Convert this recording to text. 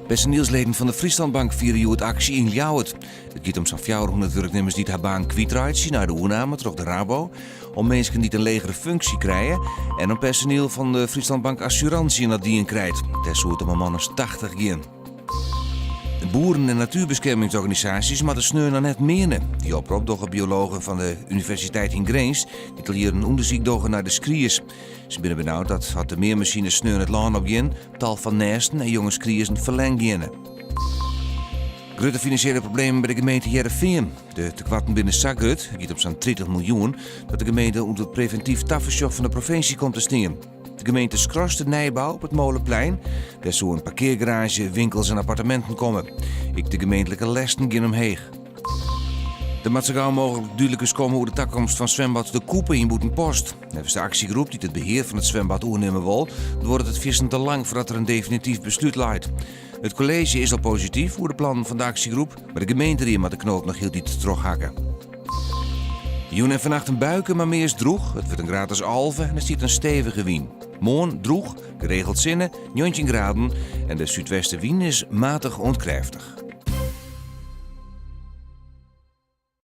Personielsleden fan de Friesland Bank fiere hjoed aksje yn Ljouwert. It giet om sa'n 400 wurknimmers dy't har baan kwytreitsje nei de oername troch de Rabo, om minsken dy't in legere funksje krije en om personiel fan de Friesland Bank Assurantie dat dien krijt. Dêr soe it om in man as 80 gean. De boeren en natuerbeskermingsorganisaasjes moatte sneon noch net meane. Dy oprop dogge biologen fan de Universiteit yn Grins, dy't al jierren ûndersyk dogge nei de skries. Se binne benaud dat as de meanmasines sneon it lân op gean, tal fan nêsten en jonge skriezen ferlern geane. Grutte finansjele problemen by de gemeente Hearrenfean. De tekoarten binne sa grut, it giet om sa'n 30 miljoen, dat de gemeente ûnder previntyf tafersjoch fan de provinsje komt te stean. De gemeente skrast de nijbou op it Molenplein. Dêr soe in parkeargaraazje, winkels en apparteminten komme. Ek de gemeentlike lesten gean omheech. Der moat sa gau mooglik dúdlikens komme oer de takomst fan swimbad De Kûpe yn Bûtenpost. Neffens de aksjegroep dy't it behear fan it swimbad oernimme wol, duorret it fierstente lang foardat der in definityf beslút leit. It kolleezje is al posityf oer de plannen fan de aksjegroep, mar de gemeenterie moat de knoop noch hieltyd trochhakke. Jûn en fannacht in buike, mar meast drûch. It wurdt in graad as 11 en der stiet in stevige wyn. Moarn drûch, geregeld sinne, 19 graden en de súdwestewyn is matich oant krêftich.